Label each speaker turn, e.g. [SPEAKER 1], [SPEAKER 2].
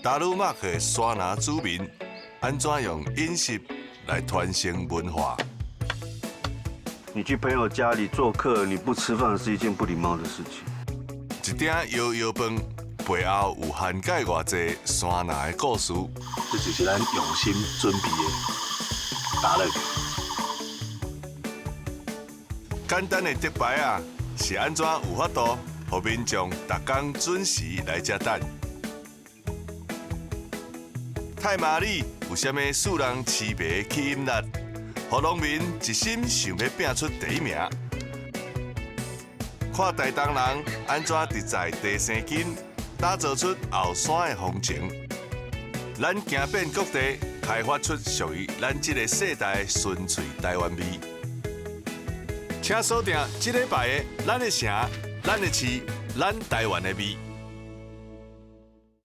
[SPEAKER 1] 達魯瑪克的山林子民按怎用飲食來傳承文化。
[SPEAKER 2] 你去朋友家裡做客，你不吃飯是一件不禮貌的事情。
[SPEAKER 1] 一鼎搖搖飯背後有涵蓋偌濟山林的故事。
[SPEAKER 3] 這就是咱用心準備的打樂。
[SPEAKER 1] 簡單的竹排仔是按怎有法度，予民眾逐工準時來遮等？太麻里有啥物使人癡迷的吸引力，予農民一心想欲拚出第一名？看台東人按怎佇在地生根，打造出後山的風情。咱行遍各地，開發出屬於咱這个世代的純粹台灣味。請鎖定這禮拜的咱的城、咱的市、咱台灣的味。